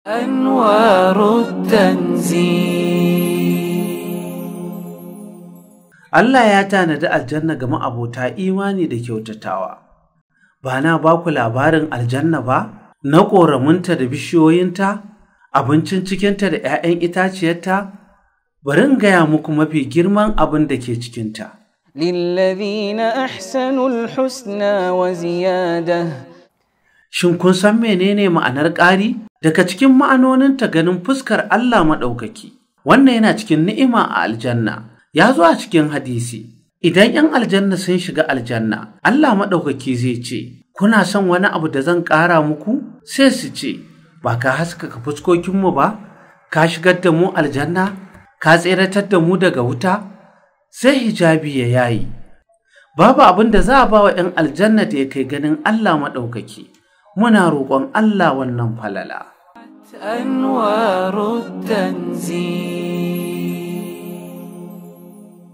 أنوار التنزيل. Allah ya tanadi aljanna ga ma'abota imani da kyautatawa. Ba na ba ku labarin aljanna ba, na ƙoramunta da bishiyoyinta, abincin cikinta da ‘ya'yan itaciyarta? Bari in gaya muku mafi girman abin da ke cikinta. للذين أحسنوا الحسنى وزيادة. Shin kun san menene ma'anar ƙari? Daga cikin ma'anoninta ganin fuskar Allah maɗaukaki. Wannan yana cikin ni'ima a aljanna. Ya zo a cikin hadisi, idan ‘yan aljanna sun shiga aljanna, Allah maɗaukaki zai ce, Kuna son wani abu da zan ƙara muku? Sai su ce, Ba ka haskaka fuskokinmu ba, ka shigar da mu aljanna, ka tseratar da mu daga wuta? Sai hijabi ya yayi. Babu abin da za a ba wa ‘yan aljanna da ya kai ganin Allah maɗaukaki. Muna roƙon Allah wannan falala. أنوار التنزيل.